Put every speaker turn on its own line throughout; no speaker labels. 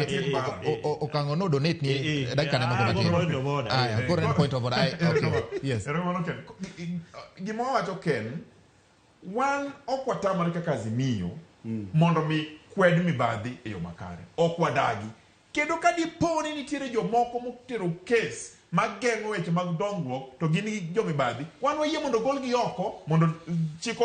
Atiek bara.
Okang'o no donate ni
Eh, eh.
dakika ne moko
Ah,
matin.
point of order.
Aya, koro en point of order. Ai, okay. Yes.
Erokamano Ken. Gima wawacho Ken, wan ok watamre kaka Azimio mondo mi kwed mibadhi e yo makare. Ok wadagi. Kendo ka dipo ni nitiere jomoko motero kes mageng'o weche mag dongruok to gin gi jomibadhi, wan wayie mondo golgi oko mondo chik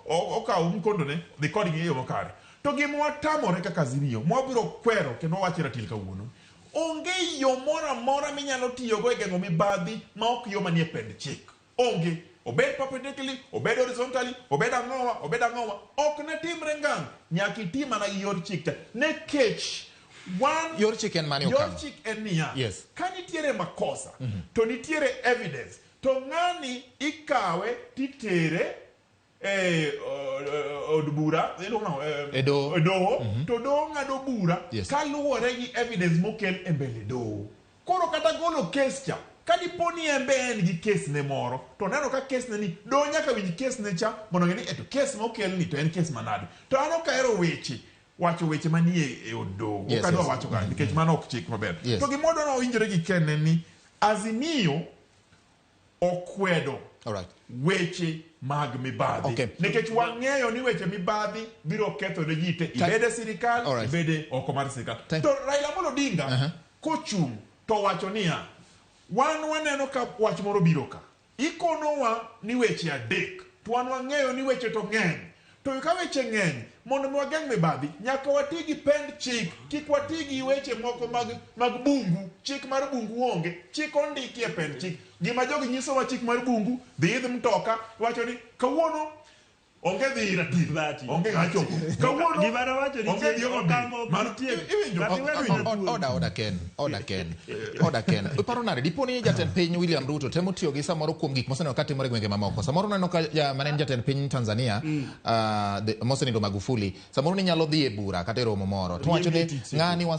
okaw mkondone dhi kodgi e yo makare. To gima watamore kaka Azimio, mwabiro kwero kendo wawacho e ratil kawuono, onge yo moro amora minyalo tiyogo e geng'o mibadhi ma ok yo manie pend chik. Onge. Obed perpendicularly, obed horizontally, obed ang'owa, obed ang'owa, ok ne timre ngang'. Nyaka iti mana gi yor chik cha. Nekech wan
Yor chik en mane
yor
okang'?
chik en niya,
Yes.
ka nitiere makosa to nitiere evidence to ng'ani ikawe titere e od bura iluongo nang'o?
E doho.
E doho to doho ng'ado bura
Yes.
kaluwore gi evidence mokel e mbele doho koro kata golo kes cha ka dipo ni en be en gi kes ne moro to neno ka kes ne ni doho nyaka winj kes ne cha mondo ng'e ni eto kes mokel ni to en kes manade to an ok ahero weche wacho weche manie e od doho ok adwa wacho ka nikech mano ok chik maber to gima wadwa ni wawinjre gi Ken en ni Azimio okwedo
Alright.
weche mag mibadhi
Okay.
nikech wang'eyo ni weche mibadhi biro ketho ne ji te ibede e sirikal
Alright.
ibede oko mar sirikal
Thank-
to Raila Amolo Odinga kochung' to wacho niya wan waneno ka wach moro biro ka ikonowa ni weche adek to wan wang'eyo ni weche to ng'eny To ka weche ng'eny, mondo mi wageng' mibadhi, nyaka wati gi pend chik, kik wati gi weche moko mag, mag bungu. Chik mar bungu onge, chik ondiki e pend chik. Gima jogi nyisowa chik mar bungu, dhi idh mtoka, iwacho ni kawuono onge dhi ratil,
Dhati.
onge ng'a chopo. Kawuono
Gima nawacho ni
onge dhi Homa Bay.
okang' ok
Mano-
nitie.
iwinjo?
But iwe
Iwinjo?
thuolo.
Oda, oda Ken, oda Ken, oda Ken. Iparo nade dipo ni jatend piny William Ruto temo tiyo gi samoro kuom gik moseneno ka timore e gwenge mamoko. Samoro uneno ka ja, mane en jatend piny Tanzania mosenindo Magufuli, samoro ni nyalo dhi e bura kata e romo moro. To wacho ni
Riembe tich
ng'ani was